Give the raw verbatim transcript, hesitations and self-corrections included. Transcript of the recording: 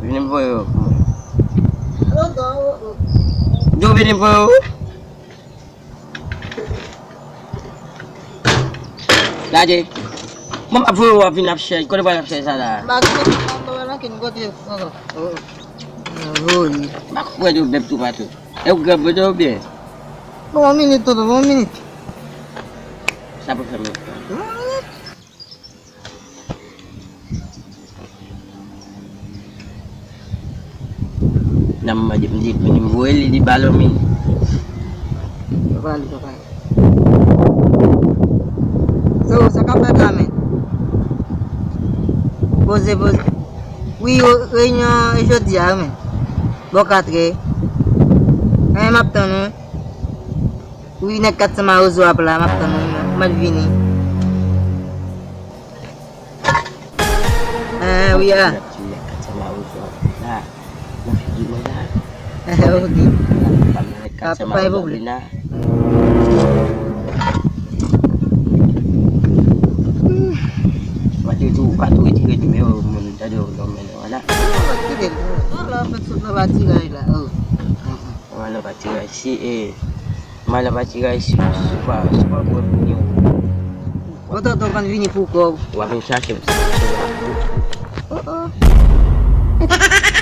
Vini voye yo pou mwen. Yo vini voye yo. Gade. Mwen ap voye w ap vin ap chèche. Kote w ap chèche sa la? M pa gen, m pa wè nan ken kote ankò. Oh. Voye. M pa konprann yo bèb toupatou. E w gen vre oubyen? Bon, yon minit, tonton, bon, yon minit. Sa pou fè m. Yon minit. Nan mwen di, m di, m di, m voye li, li ba lòm li. Papa li, papa li. So, sa k ap fèt la, men? Poze, poze. Wi, o, reyinyon e jodi a, men. Bò katrè. Anyen, m ap tann ou. Wi, nèg kat san mawozo ap la, m ap tann ou, m ap vini. Ah, wi, ah. Nèg kat san mawozo ap la. Nan figi mwen la. Ok. Pa gen pwoblèm. Pa tou, pa tou retire nimewo moun, tande w, non, men, wala. Kite l. Non, la, fèk sot nan patiraj la. Oh. Mwen nan patiraj. Si, eh, mwen nan patiraj, si, si pa, si pa mwen vini. Bon, tonton, konn vini pou kò w. W ap vin chache m. Oh, oh.